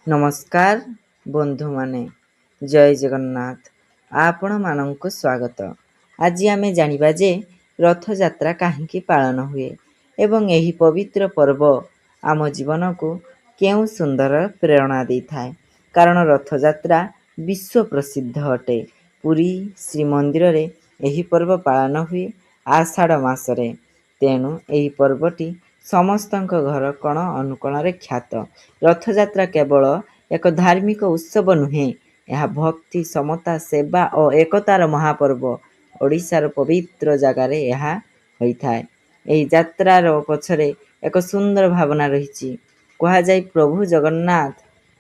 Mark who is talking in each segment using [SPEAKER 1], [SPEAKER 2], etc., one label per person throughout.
[SPEAKER 1] ନମସ୍କାର ବନ୍ଧୁମାନେ, ଜୟ ଜଗନ୍ନାଥ। ଆପଣମାନଙ୍କୁ ସ୍ୱାଗତ। ଆଜି ଆମେ ଜାଣିବା ଯେ ରଥଯାତ୍ରା କାହିଁକି ପାଳନ ହୁଏ ଏବଂ ଏହି ପବିତ୍ର ପର୍ବ ଆମ ଜୀବନକୁ କେଉଁ ସୁନ୍ଦର ପ୍ରେରଣା ଦେଇଥାଏ। କାରଣ ରଥଯାତ୍ରା ବିଶ୍ୱ ପ୍ରସିଦ୍ଧ ଅଟେ। ପୁରୀ ଶ୍ରୀମନ୍ଦିରରେ ଏହି ପର୍ବ ପାଳନ ହୁଏ ଆଷାଢ଼ ମାସରେ। ତେଣୁ ଏହି ପର୍ବଟି ସମସ୍ତଙ୍କ ଘର କୋଣ ଅନୁକୋଣରେ ଖ୍ୟାତ। ରଥଯାତ୍ରା କେବଳ ଏକ ଧାର୍ମିକ ଉତ୍ସବ ନୁହେଁ, ଏହା ଭକ୍ତି, ସମତା, ସେବା ଓ ଏକତାର ମହାପର୍ବ। ଓଡ଼ିଶାର ପବିତ୍ର ଜାଗାରେ ଏହା ହୋଇଥାଏ। ଏହି ଯାତ୍ରାର ପଛରେ ଏକ ସୁନ୍ଦର ଭାବନା ରହିଛି। କୁହାଯାଏ, ପ୍ରଭୁ ଜଗନ୍ନାଥ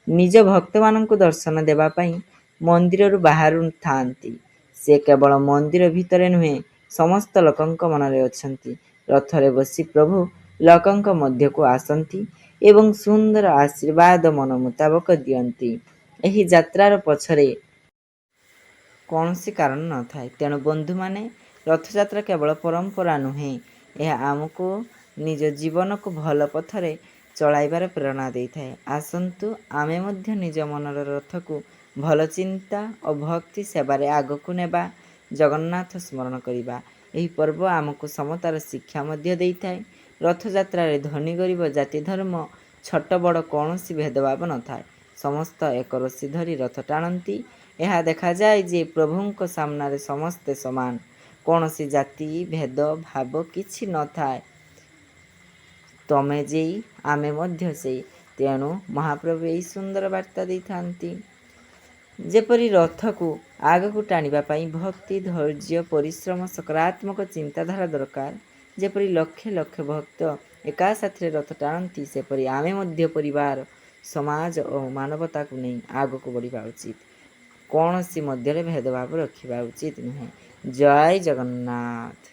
[SPEAKER 1] ନିଜ ଭକ୍ତମାନଙ୍କୁ ଦର୍ଶନ ଦେବା ପାଇଁ ମନ୍ଦିରରୁ ବାହାରୁଥାନ୍ତି। ସେ କେବଳ ମନ୍ଦିର ଭିତରେ ନୁହେଁ, ସମସ୍ତ ଲୋକଙ୍କ ମନରେ ଅଛନ୍ତି। ରଥରେ ବସି ପ୍ରଭୁ ଲୋକଙ୍କ ମଧ୍ୟକୁ ଆସନ୍ତି ଏବଂ ସୁନ୍ଦର ଆଶୀର୍ବାଦ ମନ ମୁତାବକ ଦିଅନ୍ତି। ଏହି ଯାତ୍ରାର ପଛରେ କୌଣସି କାରଣ ନଥାଏ। ତେଣୁ ବନ୍ଧୁମାନେ, ରଥଯାତ୍ରା କେବଳ ପରମ୍ପରା ନୁହେଁ, ଏହା ଆମକୁ ନିଜ ଜୀବନକୁ ଭଲ ପଥରେ ଚଳାଇବାର ପ୍ରେରଣା ଦେଇଥାଏ। ଆସନ୍ତୁ, ଆମେ ମଧ୍ୟ ନିଜ ମନର ରଥକୁ ଭଲ ଚିନ୍ତା ଓ ଭକ୍ତି ସେବାରେ ଆଗକୁ ନେବା, ଜଗନ୍ନାଥ ସ୍ମରଣ କରିବା। ଏହି ପର୍ବ ଆମକୁ ସମତାର ଶିକ୍ଷା ମଧ୍ୟ ଦେଇଥାଏ। ରଥଯାତ୍ରାରେ ଧନୀ ଗରିବ, ଜାତି ଧର୍ମ, ଛୋଟ ବଡ଼ କୌଣସି ଭେଦଭାବ ନଥାଏ। ସମସ୍ତ ଏକ ରଶି ଧରି ରଥ ଟାଣନ୍ତି। ଏହା ଦେଖାଯାଏ ଯେ ପ୍ରଭୁଙ୍କ ସାମ୍ନାରେ ସମସ୍ତେ ସମାନ, କୌଣସି ଜାତି ଭେଦ ଭାବ କିଛି ନଥାଏ। ତମେ ଯେଇ, ଆମେ ମଧ୍ୟ ସେଇ। ତେଣୁ ମହାପ୍ରଭୁ ଏହି ସୁନ୍ଦର ବାର୍ତ୍ତା ଦେଇଥାନ୍ତି। ଯେପରି ରଥକୁ ଆଗକୁ ଟାଣିବା ପାଇଁ ଭକ୍ତି, ଧୈର୍ଯ୍ୟ, ପରିଶ୍ରମ, ସକାରାତ୍ମକ ଚିନ୍ତାଧାରା ଦରକାର। ଯେପରି ଲକ୍ଷ ଲକ୍ଷ ଭକ୍ତ ଏକା ସାଥିରେ ରଥ ଟାଣନ୍ତି, ସେପରି ଆମେ ମଧ୍ୟ ପରିବାର, ସମାଜ ଓ ମାନବତାକୁ ନେଇ ଆଗକୁ ବଢ଼ିବା ଉଚିତ। କୌଣସି ମଧ୍ୟରେ ଭେଦଭାବ ରଖିବା ଉଚିତ ନୁହେଁ। ଜୟ ଜଗନ୍ନାଥ।